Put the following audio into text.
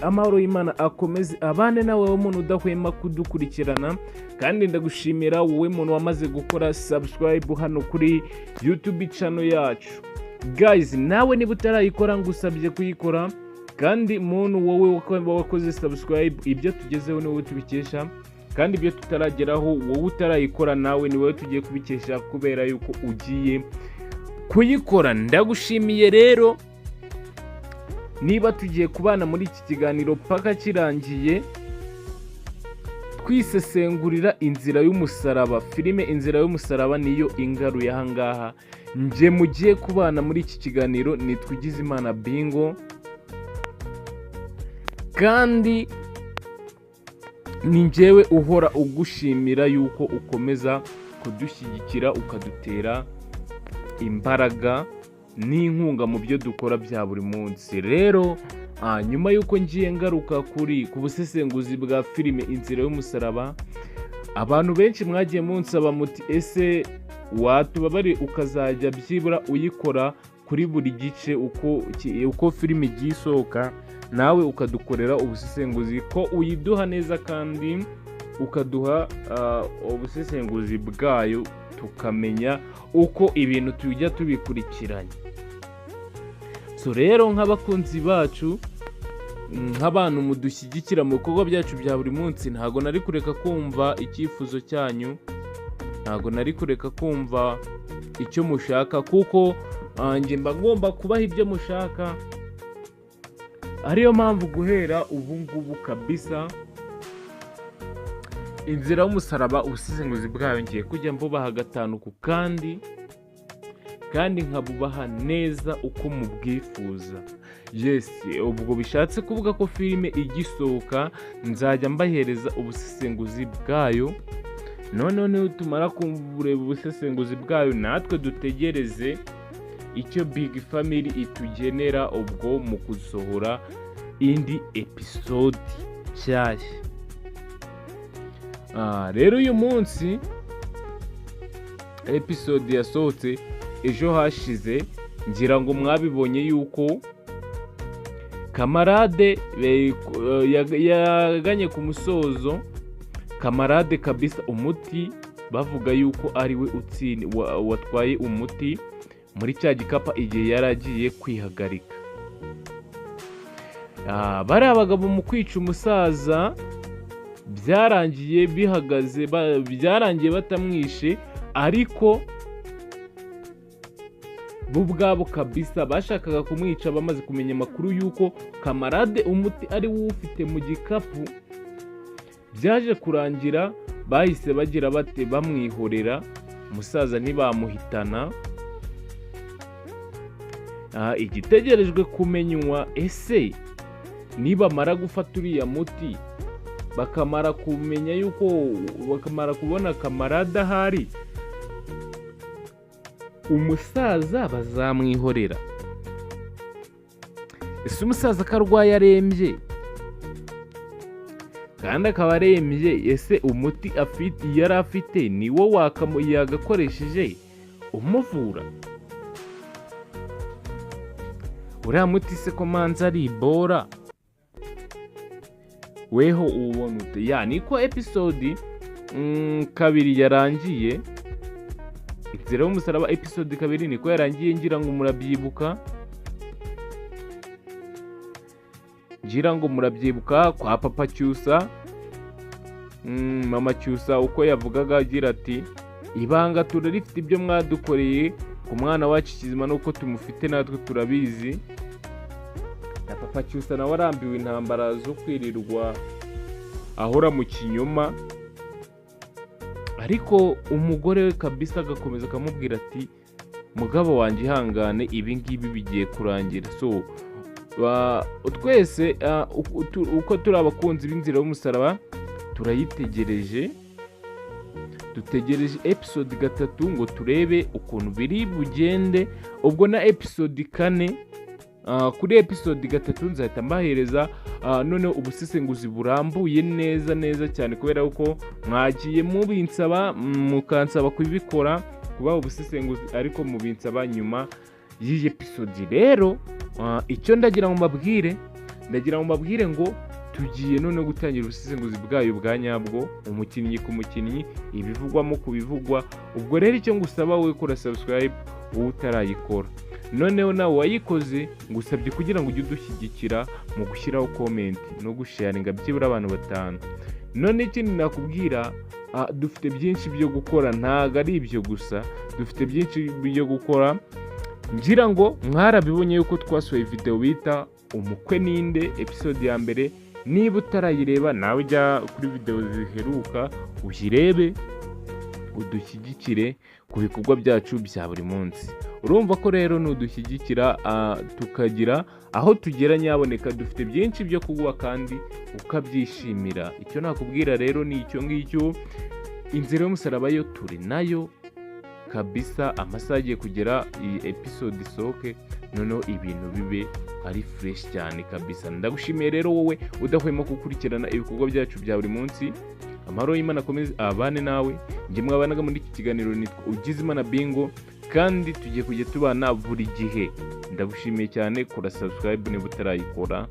Amahoro y'Imana akomeze abane nawe, wowe muntu udahwema kudukurikirana, kandi ndagushimira wowe muntu wamaze gukora subscribe hano kuri YouTube channel yacu. Guys, nawe niba utarayikora ngusabye kuyikora, kandi muntu wowe wakoze subscribe, ibyo tugezeho ni wowe tubikesha, kandi ibyo tutarageraho wowe utarayikora nawe ni wowe tugiye kubikesha kubera yuko ugiye kuyikora. Ndagushimiye rero niba tugiye kubana muri iki kiganiro paka kirangiye, twisesengurira Inzira y'Umusaraba. Filime Inzira y'Umusaraba niyo ingaruye ahangaha. Njye mugiye kubana muri iki kiganiro nitwa Imana Bingo, kandi ni njyewe uhora ugushimira yuko ukomeza kudushyigikira, ukadutera imbaraga n'inkunga mu byo dukora bya buri munsi. Rero nyuma y'uko ngiye ngaruka kuri ku busesenguzi bwa filime Inzira y'Umusaraba, abantu benshi mwagiye munsaba muti: "Ese watubabari ukazajya byibura uyikora kuri buri gice uko filime igiye isohoka, nawe ukadukorera ubusesenguzi, ko uyiduha neza kandi ukaduha ubusesenguzi bwayo, tukamenya uko ibintu tujya tubikurikiranya?" So rero, nk'abakunzi bacu, nk'abantu mudushyigikira mu bikorwa byacu bya buri munsi, ntabwo nari kureka kumva icyifuzo cyanyu, ntabwo nari kureka kumva icyo mushaka, kuko njye mba ngomba kubaha ibyo mushaka. Ariyo mpamvu guhera ubu ngubu kabisa, Inzira y'Umusaraba, ubusesenguzi bwayo ngiye kujya mbubaha gatanu ku kandi, kandi nkabubaha neza uko mubwifuza. Yes, ubwo bishatse kuvuga ko filime igisohoka nzajya mbahereza ubusesenguzi bwayo. Noneho nitumara kureba ubusesenguzi bwayo, natwe dutegereze icyo Big Family itugenera ubwo mu gusohora indi episode nshyashya. Rero uyu munsi episode yasohotse ejo hashize, ngira ngo mwabibonye yuko Kamarade yaganye ku musozo. Kamarade kabisa, umuti bavuga yuko ari we watwaye umuti muri cya gikapa igihe yari agiye kwihagarika. Bariya bagabo mu kwica umusaza byarangiye bihagaze, byarangiye batamwishe, ariko bo ubwabo kabisa bashakaga kumwica bamaze kumenya amakuru y'uko Kamarade umuti ari we ufite mu gikapu. Byaje kurangira bahise bagira bate? Bamwihorera, umusaza ntibamuhitana. Igitegerejwe kumenywa, ese nibamara gufata uriya muti, bakamara kumenya yuko, bakamara kubona Kamarade ahari, umusaza bazamwihorera? Ese umusaza ko arwaye arembye, kandi akaba arembye, ese umuti afite, yari afite, ni wo yagakoresheje umuvura? Uriya muti se ko manza ari ibora, weho uwubona ute? Ya niko episode 2 yarangiye. Inzira y'Umusaraba episode 2 niko yarangiye, ngira ngo murabyibuka, ngira ngo murabyibuka kwa papa Cyusa, mama Cyusa uko yavugaga agira ati: "Ibanga turarifite, ibyo mwadukoreye ku mwana wacu kizima nuko tumufite natwe turabizi." Na papa Cyusa nawe arambiwe intambara zo kwirirwa ahora mu kinyoma, ariko umugore we kabisa agakomeza akamubwira ati: "Mugabo wanjye, ihangane, ibi ngibi bigiye kurangira." So twese uko turi abakunzi b'Inzira y'Umusaraba turayitegereje, dutegereje episode 3 ngo turebe ukuntu biri bugende. Ubwo na episode 4, kuri episode 3 nzahita mbahereza noneho ubusesenguzi burambuye neza neza cyane, kubera ko mwagiye mubinsaba, mukansaba kubikora, kubaha ubusesenguzi, ariko mubinsaba nyuma y'iyi episode. Rero icyo ndagira ngo mbabwire Ndagira ngo mbabwire ngo tugiye noneho gutangira ubusesenguzi bwayo bwa nyabwo, umukinnyi ku mukinnyi, ibivugwamo ku bivugwa. Ubwo rero icyo ngusaba wowe, kora subscribe wowe utarayikora. Noneho nawe wayikoze, ngusabye kugira ngo ujye udushyigikira mu gushyiraho comment no gusharinga byibura abantu batanu. None ikindi nakubwira, dufite byinshi byo gukora, ntabwo ari ibyo gusa, dufite byinshi byo gukora. Ngira ngo mwarabibonye yuko twasohoye video bita "Umukwe Ninde", episode ya mbere. Niba utarayireba, nawe ujya kuri video ziheruka uyirebe, udushyigikire ku bikorwa byacu bya buri munsi. Urumva ko rero nudushyigikira, tukagira aho tugera, nyaboneka dufite byinshi byo kuguha kandi ukabyishimira. Icyo nakubwira rero ni icyo ngicyo. Inzira y'umusaraba yo turi nayo kabisa. Amasaha agiye kugera iyi episode isohoke, noneho ibintu bibe ari fresh cyane kabisa. Ndagushimiye rero wowe udahwema gukurikirana ibikorwa byacu bya buri munsi. Amahoro y'Imana akomeze abane nawe. Njye mwabanaga muri iki kiganiro nitwa Ugizimana Bingo, kandi tugiye kujya tubana buri gihe. Ndagushimiye cyane. Kora subscribe niba utarayikora.